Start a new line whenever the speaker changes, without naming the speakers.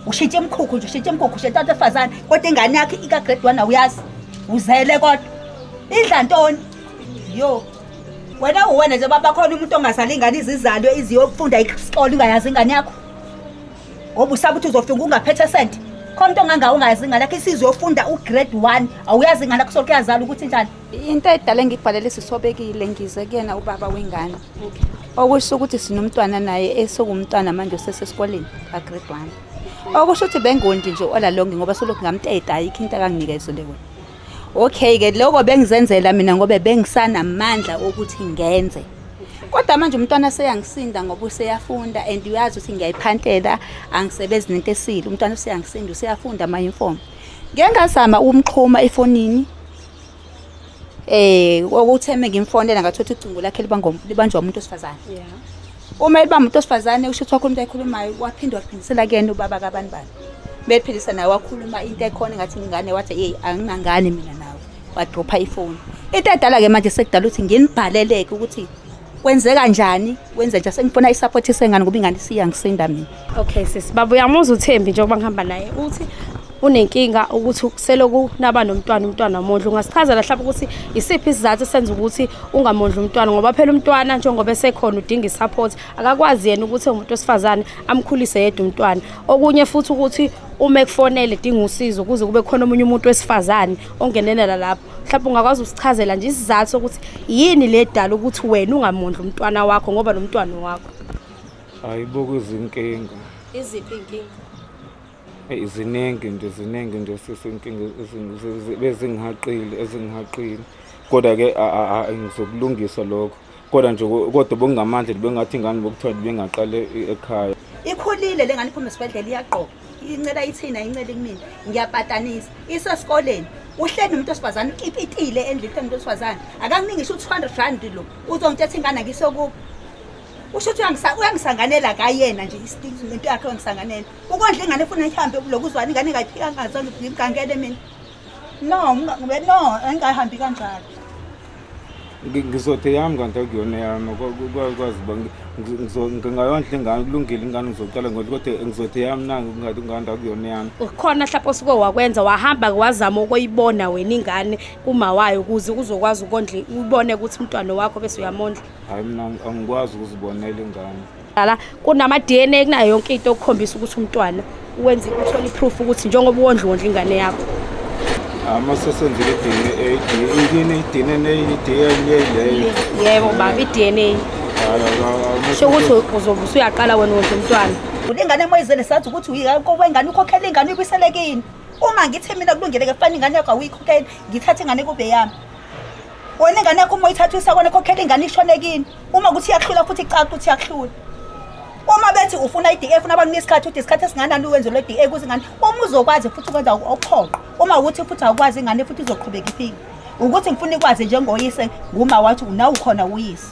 Ushintsha imikhukhu nje, ushintsha imikhukhu, ushintsha abantu besifazane. Kodwa ingane yakhe ika grade 1 awuyazi. Uzele kodwa. Idla ntoni? Yo. Wena uwena nje baba khona umuntu ongazali ingane izizalwe iziyofunda isikole ungayazi ingane yakho. Ngoba usaba ukuthi uzofika ungaphethe senti. Khona umuntu ongangawo ungayazi ingane yakho isizofunda ugrade 1 awuyazi ingane yakho soke yazala ukuthi njani.
Into edala engikubhalele sisobekile ngize kuyena ubaba wengane. Okusho ukuthi sinomntwana naye esewumntwana manje osesesikoleni ka-grade 1. Okusho ukuthi bengondi nje all along ngoba solokhu ngamteta ayikho into akanginikeza le wena. Okay-ke lokho bengizenzela mina ngoba bengisanamandla okuthi ngenze. Kodwa manje umntwana seyangisinda ngoba useyafunda and uyazi ukuthi ngiyayiphantela angisebenzi nento esile. Umntwana useyangisinda useyafunda ama-uniform. Ngike ngazama ukumxhuma efonini okuthe uma ngimfonela ngathola ucingo lakhe libanjwa umuntu wesifazane.
Yeah.
Uma elibamba umuntu wesifazane usho ukuthi wakhuluma into ayikhulumayo waphinde waphindisela kuyena ubaba kabani bani. Bephilisa naye wakhuluma into ekhona engathi ingane wathi hey anginangane mina nawe. Wadropha ifoni. Into edala-ke manje sekudala ukuthi nginibhaleleke ukuthi kwenzeka njani wenze nje sengifuna isupport sengane ngoba ingane isiyangisinda mina.
Okay sisi, baba uyamuzwa uThembi njengoba ngihamba naye uthi unenkinga ukuthi seloku naba nomntwana umntwana wamondla. Ungasichazela mhlawumbe ukuthi isiphi isizathu esenza ukuthi ungamondli umntwana ngoba phela umntwana njengoba esekhona udinga isupport akakwazi yena ukuthi umuntu wesifazane amkhulise yedwa umntwana. Okunye futhi ukuthi uma ekufonele edinga usizo kuze kube khona omunye umuntu wesifazane ongenelela lapho. Mhlawumbe ungakwazi ukusichazela nje isizathu sokuthi yini le dala ukuthi wena ungamondli umntwana wakho ngoba lo mntwana wakho.
Hayibo izinkinga.
Iziphi iy'nkinga?
Eyi ziningi nje ziningi nje sisi inkinga bezingihaqile ezingihaqile. Kodwa-ke ngizokulungisa lokho. Kodwa nje kodwa bekungamandla bengathi ingane bokuthiwa bengaqale ekhaya.
Ikhulile le ngane iphuma esibhedlela iyagqoka. Incela ithina incela kumina. Ngiyapatanisa. Isesikoleni. Uhleli nomuntu wesifazane ukipitile endlini uhleli nomuntu wesifazane. Akanginiki ngisho u-200 rand lo. Uzongithetha ingane angisokubo. Usho ukuthi uyangisanganela kayena nje lento yakhe uyangisanganela. Ukondla ingane efuna ihambe lokuzwana ingane engayiphika ngazange ngigangele mina. No, no, engahambi kanjalo.
Ngizothi yami kanti akuyona yami kwazi uba ngingayondla ingane kulungile ingane ngizoqala ngondla kodwa ngizothi yami nangu kungathi ingane akuyona yami.
Khona mhlawumbe osuke wakwenza wahamba wazama ukuyibona wena ingane kuma wayo ukuze uzokwazi ukondla ubone ukuthi umntwana wakho bese uyamondla.
Hayi mina angikwazi ukuzibonela ingane.
La kunama DNA kunayo yonke into okukhombisa ukuthi umntwana wenza uthola iproof ukuthi njengoba uwondla wondla ingane yakho.
Ama sesenzile i-DNA yini i-DNA i-DNA leyo.
Yebo baba i-DNA. Sho ukuthi uzobe usuyaqala wena wondla umntwana.
Ingane moyizele sazi ukuthi uyikho ukhokhela ingane uyibuyisele kini. Uma ngithi mina kulungile ke fana ingane yakho awuyikhokheli ngithathe ingane kube yami. Wena ingane yakho uma uyithatha uyisakona khokhela ingane ishone kini. Uma ukuthi iyakuhlula futhi icaca ukuthi iyakuhlula. Uma bethi ufuna i-DA funa bakunike isikhathi ukuthi isikhathi esinganani uwenze lo DA kuze ingane uma uzokwazi futhi ukwenza okuphoqa. Uma ukuthi futhi awukwazi ingane futhi izoqhubeka ifike. Ukuthi ngifuna ikwazi njengoyise nguma wathi unawu khona uyise.